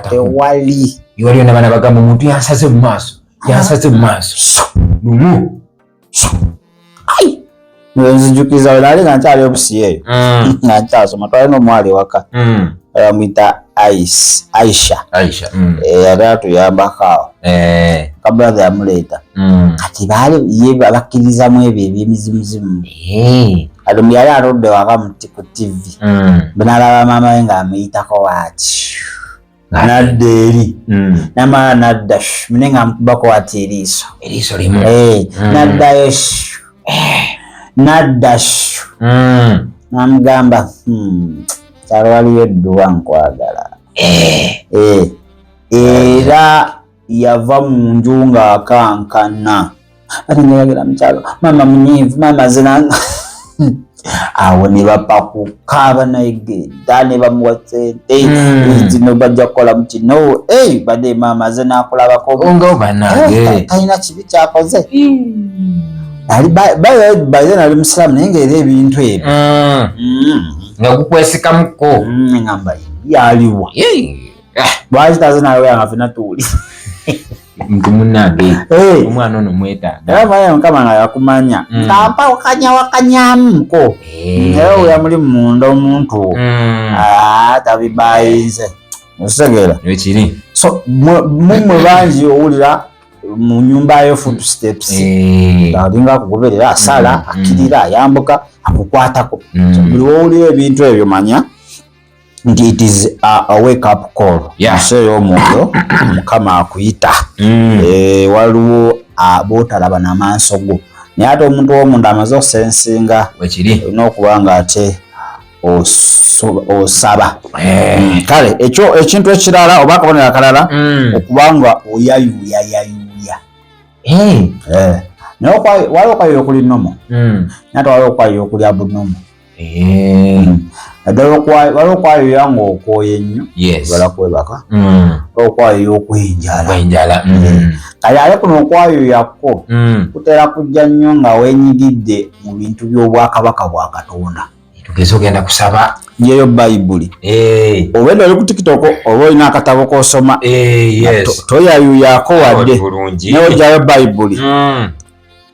Tewali. Waliyo n'abaana bagamba omuntu yansaze mu maaso. Yansaze mu maaso. Lumu. Ai! Nzijukiza we nali nga nkyali obusi eyo. Nga nkyasoma twalina omuwala ewaka. Bamuyita Aisha. Aisha. Yali atuyambako awo. Ka brother yamuleeta. Kati baali ye bakkirizamu ebyo eby'emizimuzimu. Kati yali atudde waka ku TV. Bwe n'alaba maama we ng'amuyitako waati. N'adda eri. N'amala n'adda mune ng'amukubako waati eriiso. Eriiso limu. N'addayo n'adda n'amugamba kyalo waliyo edduwa nkwagala. Era yava mu nju ng'akankana. Ate ng'ayogera mu kyalo, maama munyiivu, maama zinanga. Awo ne bapakuka banayegenda ne bamuwa ssente. Zino bajja kukola mu kino. Badde maama ze n'akulabako. Nga bannange. Talina kibi ky'akoze. Baze nali musiraamu naye ng'era ebintu ebyo. Nga gukwesikamuko. Ngamba yaliwa. Lwaki taze nalowera nga ffenna tuwulira? Nti munnange. Omwana ono mwetaaga. Era mwana Mukama nga yakumanya. Kampa wakanyawakanyamuko. Naye oyo yamuli munda omuntu. Tabibayinze. Otegeera? Ekiri. So mumwe bangi owulira mu nnyumba yo footsteps. Alinga akugoberera, asala, akkirira, ayambuka, akukwatako. So buli w'owulira ebintu ebyo manya nti it is a wake up call. Ensi ey'omwoyo Mukama akuyita. Waliwo b'otalaba n'amaaso go. Naye ate omuntu w'omunda amaze okusensinga, olina okuba nga ate osaba. Kale ekyo ekintu ekirala oba akabonero akalala, okuba nga oyayuuyayayuuya. Naye waliwo okwayuuya okuli normal. Naye ate waliwo okwayuuya okuli abnormal. Naddala waliwo okwayuuya ng'okooye nnyo, oyagala kwebaka. Waliwo okwayuuya okw'enjala. Okw'enjala. Kale ate kuno okwayuuya kwo kutera kujja nnyo nga weenyigidde mu bintu by'obwakabaka bwa Katonda. Tugeze ogenda kusaba. Njeyo Bayibuli. Oba oli ku TikTok oba olina akatabo k'osoma. Toyayuyaako wadde. Naye ojjayo Bayibuli.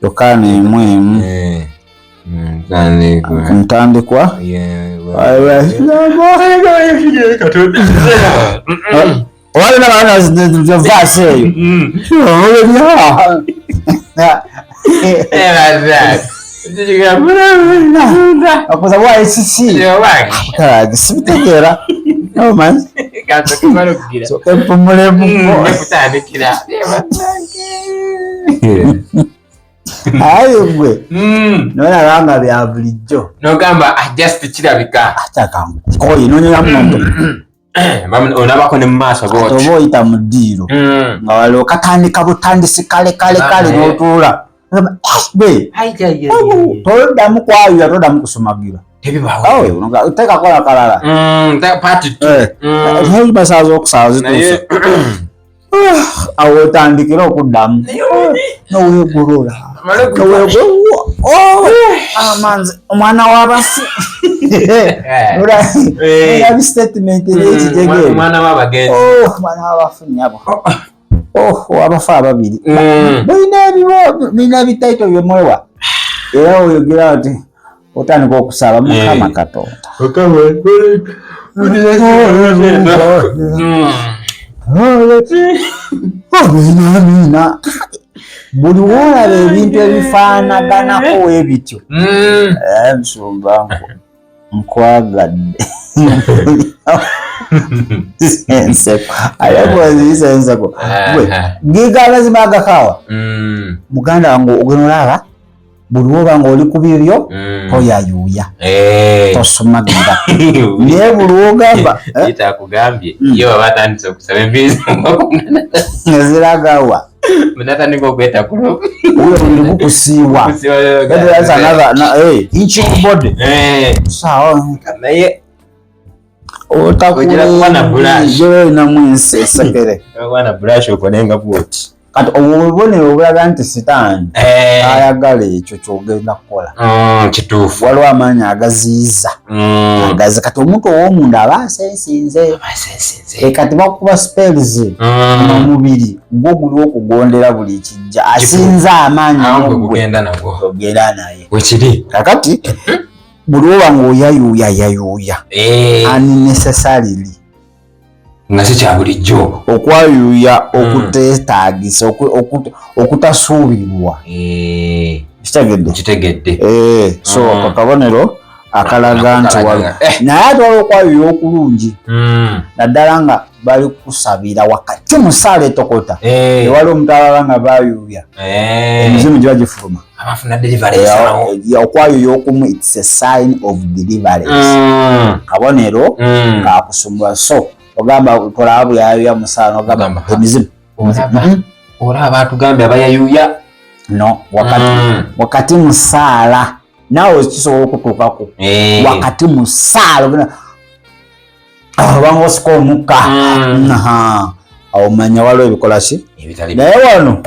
Yokaana 1:1. Ntandikwa. Wali n'abaana vaasi eyo. Okuza bwa ICC. Sibitegeera. Omanyi. Sooka mpumulemu. Aye gwe. Nolaba nga bya bulijjo. N'ogamba just kirabika. Ate akangu. Noonyamu muntu. Onabako ne mu maaso bw'oti. Oba oyita mu ddiiro. Nga waliwo katandika butandisi kale kale kale n'otuula. Gwe. Toddamu kwayuya, toddamu kusumagira. Tebibaawo. Teekakola kalala. Part 2. Basaaza okusaawa zituuse. Awo otandikire okuddamu. Noweegolola. Noweegolola. Oh, amanzi omwana w'abafu olabi statement eri omwana w'abagenzi. Oh, omwana w'abafu nyabo. Oh, abafu ababiri balina ebiwo, bilina ebitaito byemwewa, era oyogera nti otandika okusaba Mukama Katonda. Amina. Buli woolaba ebintu ebifaanaganako webityo, nsumba nkwagadde enseko, ate enseko giga amazima agakaawa. Muganda wange, ogenda olaba buli woba nga oli ku bibyo, toyayuuya, tosumagira, naye buli wogamba akugambye ye baba atandise okusaba enviiri neziragawa. Natandika okwetakula. Oyo ndi gukusiiwa inching body sawa. Naye otakulinamu ensi esekere. Na brush okolenga bwoti. Kati obwo bubonero obulaga nti Sitaani ayagala ekyo kyogenda kukola. Kituufu. Waliwo amaanyi agaziyiza agazi. Kati omuntu ow'omunda aba asensinze. Kati bakuba spells omubiri gwo guli okugondera buli kijja, asinza amaanyi. Gugenda nagwo. Ogenda naye. Wekiri. Kakati buli oba ng'oyayuuya yayuuya unnecessarily, nga si kya bulijjo, okwayuuya okuteetaagisa, okutasuubirwa. Kitegedde? Kitegedde. So ako kabonero akalaga nti waliwo, naye ate waliwo okwayuuya okulungi, naddala nga bali kusabira wakati mu ssaala etokota. Ewali omuntu alaba nga bayuuya, emizimu giba gifuluma. Abafuna deliverance. Okwayuuya okumu, it's a sign of deliverance, kabonero kakusumbula. So ogamba tolaba buyayuya musaala nogamba emizimu. Olaba batugambye abayayuya. No, wakati musaala naawe kisobola okutuukako wakati musaala obanga osika omukka, awo manya waliwo ebikola ki. Naye wano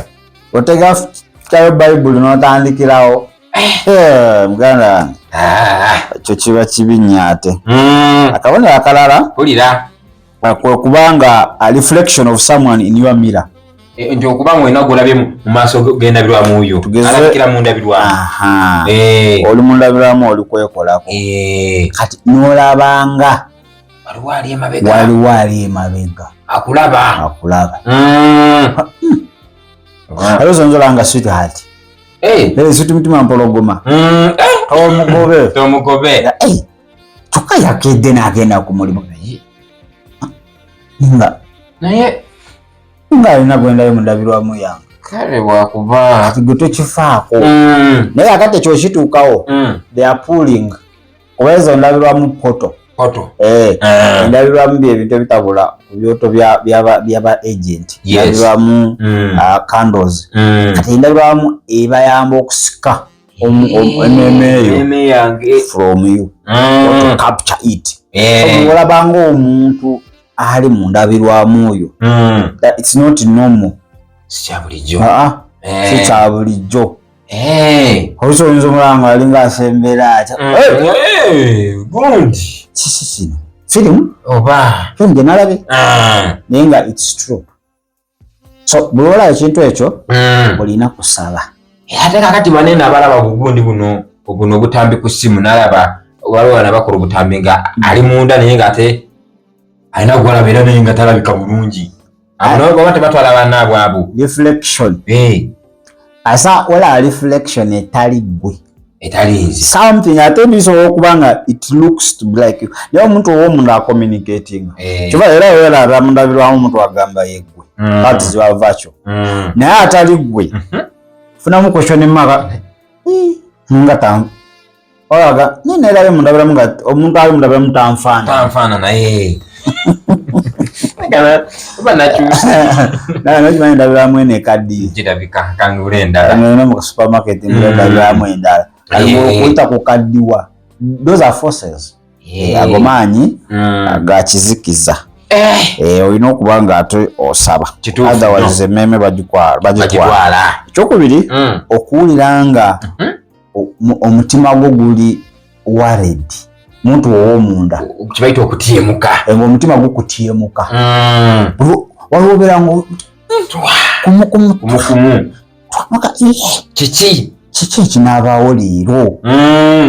otegakayo Bayibuli n'otandikirawo, muganda wange, ekyo kiba kibi nnyo. Ate akabonero akalala mpulira kwe kubanga a reflection of someone in your mirror. Nti okuba nga olina gwolabye mu maaso g'endabirwamu oyo alabikira mu ndabirwamu. Oli mu ndabirwamu, oli kwekolako, kati n'olabanga waliwo ali emabega. Waliwo ali emabega. Akulaba. Akulaba. Ate osonzola nga sweetheart, sweet mutima mpologoma, tomugobe. Tomugobe. Kyokka yakedde n'agenda ku mulimu nga naye nga alina gwendayo mu ndabirwamu yange. Kale bwakuba kati gwe tokifaako, naye akati ekyo kituukawo, they are pulling, kuba ezo ndabirwamu poto. Poto. Endabirwamu byebintu ebitabula ku byoto byaba agent, ndabirwamu, candles. Kati endabirwamu ebayamba okusika emmeeme eyo from you, or to capture it. So olabanga omuntu ali mu ndabirwamu oyo, it's not normal. Si kya bulijjo. Si kya bulijjo. Oluusi oyinza omulaba nga alinga asembera atya. Gundi. Kiki kino, firimu? Oba firimu gye nalabye, naye nga it's true. So buli olaba ekintu ekyo, olina kusaba. Ate kakati banene abalaba bugundi buno buno obutambi ku ssimu, nalaba waliwo bana bakola obutambi nga ali munda, naye nga ate alina gwalaba era naye nga talabika bulungi. Abo nabo baba tebatwala bannaabwe abo? Reflection asa olaba reflection etali ggwe. Etali nze. Something ate bisobola okuba nga it looks to be like you, naye omuntu ow'omunda acommunicating. Kiba era weraba mundabirwamu omuntu agamba yeggwe, that is your virtue, naye atali ggwe, funamu question mark nga tam olaga nenerayo mundabiramu nga omuntu ali mundabiramu tanfaana. Tanfaana, naye oba nakyusa. Naye nokimanyi endabiramu eno ekaddiye. Kirabika kangula endala. Ngenda mu supermarket ngula endabiramu endala. Kati okuyita kukaddiwa, those are forces. Ago maanyi ga kizikiza. Olina okuba nga ate osaba, otherwise emmeeme bagitwala. Bagitwala. Ekyokubiri, okuwulira nga Omutima gwo guli worried, muntu ow'omunda. Kibayita okutyemuka. Omutima gukutyemuka. Waliwo obeera nga kumukumu. Kumukumu. Kiki? Kiki ekinaabaawo leero?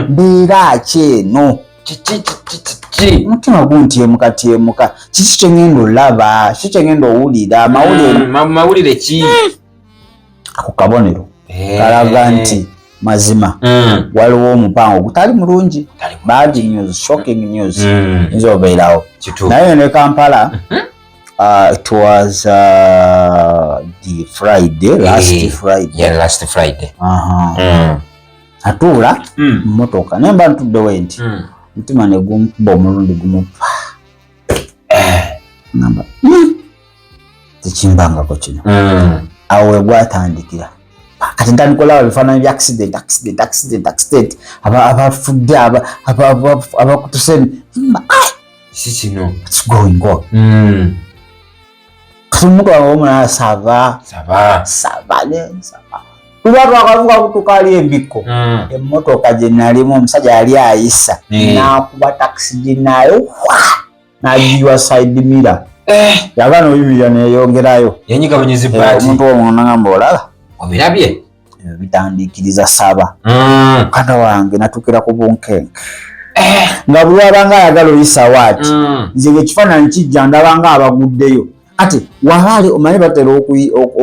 Mbeera ki eno? Kiki, kiki, kiki? Omutima guntyemuka tyemuka. Kiki kyengenda olaba? Kiki kyengenda owulira? Mawulire? Mawulire ki? Ako kabonero kalaga nti mazima waliwo omupango gutali mulungi, bad news, shocking news yinza obeerawo. Naye ne Kampala, it was the Friday, last Friday. Yeah, last Friday. Atuula mmotoka naye mba ntuddewo nti mutima ne gumukuba omulundi gumupa, ngamba, tekimbangako kino." Awo we gwatandikira. Kati ntandika olaba ebifaananyi bya accident, accident, accident, accident, abafudde, abakutuse. Si kino. What's going on? Kati omuntu wange omunala, saba. Saba. Saba nensaba. Tuba twakavuga kutuka ali embikko, emmotoka gye nalimu, omusajja yali ayisa n'akuba takisi ginayo n'agiyiwa side mirror, yagaana oyimirira neyongerayo. Yanyiga bunyuzi baati. Omuntu omwo nagamba, "Olaba?" Obirabye? Ebyo bitandikiriza saba. Mukanda wange natukira ku bunkenke nga buli wabanga ayagala oyisawo ati, nze ngaekifaananyi kijja, ndabanga abaguddeyo. Ati wabaali omanyi batera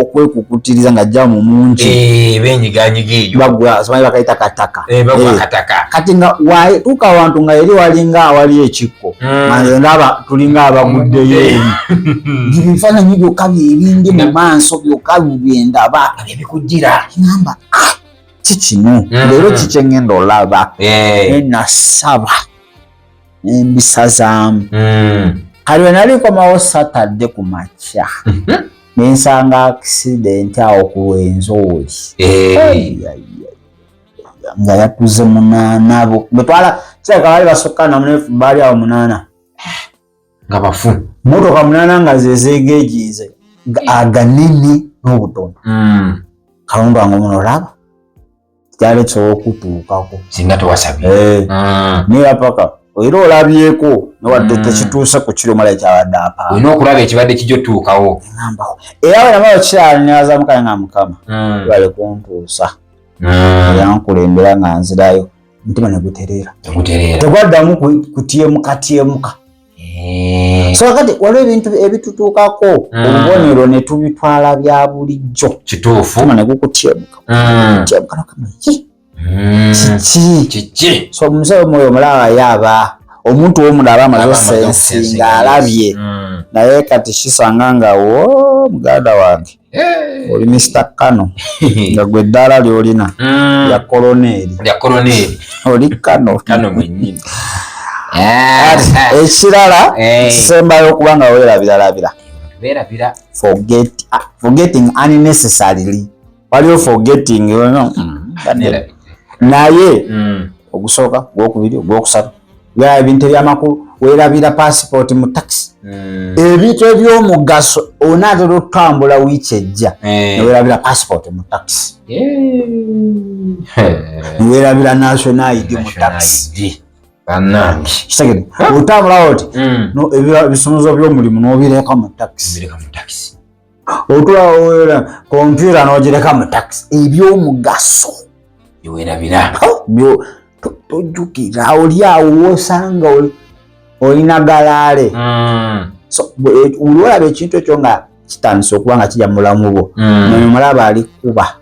okwekukutiriza nga jamu mungi. Benyiganyiga eyo. Bagwa, simanyi bakayita kataka. Bagwa kataka. Kati nga tuuka awantu nga eri walinga awali ekikko, nga nze ndaba tulinga abaguddeyo eri. Ebifaananyi byokka byebindi mu maaso, byokka byendaba. Ebikujjira. Ngamba, "Ah, ki kino? Leero kiki engenda olaba?" Nenasaba nembisazaamu. Kali we nali nkomawo Satadde ku makya, nensanga accident awo ku Rwenzori. Nga yatuze munaana, betwala kirabika baali basukka namunefu, baali awo munaana. Nga bafu. Motoka munaana nga zezegeejiize, aganene n'obutono. Kalonda wange omuno olaba kyali kisobola okutuukako singa tewasabye. Naye paka era olabyeko newadde tekituuse ku kiro mala ekyabadde apaana. Olina okulaba ekibadde kijja otuukawo. Ŋŋambawo era bwe namala okirala nebaza Mukama nga Mukama bale kuntuusa, yankulembera nga nzirayo, omutima ne gutereera. Tegutereera. Tegwaddamu kutyemuka tyemuka. So kati waliwo ebintu ebitutuukako, obubonero ne tubitwala bya bulijjo. Omutima ne gukutyemuka, tyemuka nokama, "Ki? Kiki?" Kiki? So omusawo omwoyo omulaba yaaba omuntu womulaba amaze Aba amaze osensinga, alabye. Naye kati kisanga nga wo muganda wange oli Mr Kano, nga gwe eddaala lyolina lya koloneeri. Lya koloneeri. Oli Kano. Kano mwennyini. Kati ekirala kisembayo okuba nga weerabiralabira. Beerabira. Forget, forgetting unnecessarily. Waliwo forgetting. Neerabidde. Naye ogusooka, ogwokubiri, ogwokusatu, byaba ebintu ebyamakulu. Weerabira passport mu taxi, ebintu ebyomugaso. Onaatera okutambula wiiki ejja, neweerabira passport mu taxi, neweerabira national ID mu taxi. ID. Bannange. Kitegede otambula oti, ebisumuzo by'omulimu n'obireka mu taxi. Bireka mu taxi. Otula kompyuta n'ogireka mu taxi. Ebyomugaso Byeweerabira. Byo tojjukira. Oli awo wosanga olina galaale. So buli olaba ekintu ekyo nga kitandise okuba nga kijja mu bulamu bwo, mulaba ali kuba.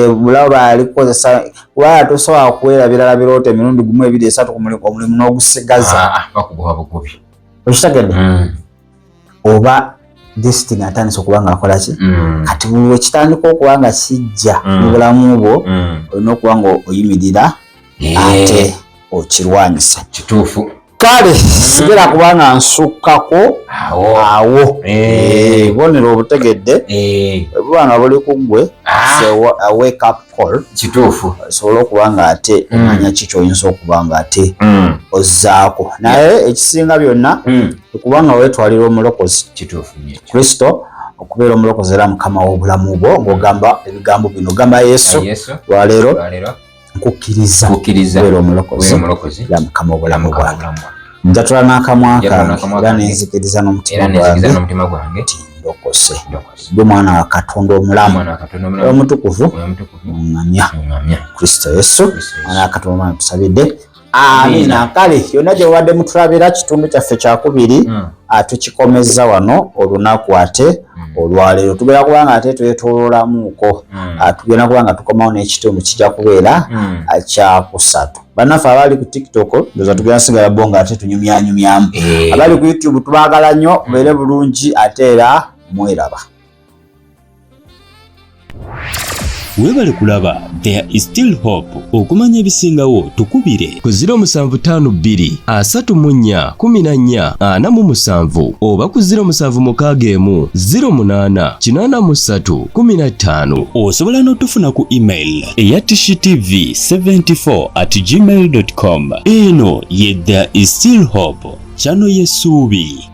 Mulaba ali kukozesa, kubanga tosobola kwerabiralabira oti emirundi gumu, ebiri, esatu ku mulimu, omulimu n'ogusigaza. Ah, ah, bakugoba bugobi. Okitegedde? Oba destiny atandise okuba nga akola ki? Kati buli wekitandika okuba nga kijja mu bulamu bwo, olina okuba nga oyimirira ate okirwanyisa. Kale sigera kubanga nsukkako Awo. awo. Bonero obutegedde buba nga buli ku ggwe. So, a wake up call. Osobola okuba nga ate omanya ki kyoyinza okuba nga ate ozzaako. Naye ekisinga byonna, okuba nga weetwalira omulokozi Kituufu nnyo. Kristo okubeera omulokozi era Mukama w'obulamu bwo, ng'ogamba ebigambo bino, ogamba, "Yesu, Yesu, lwaleero lwaleero. Nkukkiriza Nkukkiriza kubeera omulokozi kubeera omulokozi era Mukama obulamu Mukama bwange. obulamu bwange. Njatula n'akamwa Njatula kange n'akamwa era kange. nenzikiriza n'omutima Era nenzikiriza gwange n'omutima gwange nti ndokose. Ndokose. Gwe mwana wa Katonda omulamu, Omwana wa Katonda omulamu, omutukuvu, Omwoyo Omutukuvu, oŋŋamya. oŋŋamya. Kristo Yesu Kristo Yesu. mwana wa Katonda omulamu tusabidde. Amiina. Kale yonna gye mubadde mutulabira, kitundu kyaffe kyakubiri tukikomezza wano olunaku ate olwaleero. Tugenda kuba nga ate twetooloolamuuko. Tugenda kuba nga tukomawo n'ekitundu kijja kubeera kyakusatu. Bannaffe abali ku TikTok, ndowooza tugenda sigala bo nga ate tunyumyanyumyamu. Abali ku YouTube tubaagala nnyo, mubeere bulungi ate era mweraba. Weebale kulaba There is Still Hope. Okumanya ebisingawo tukubire ku 0752 34 14 47 oba ku 0761 08 83 15. Osobola n'otufuna ku email eya tishtv74@gmail com. Eno ye There is Still Hope, channel y'essuubi.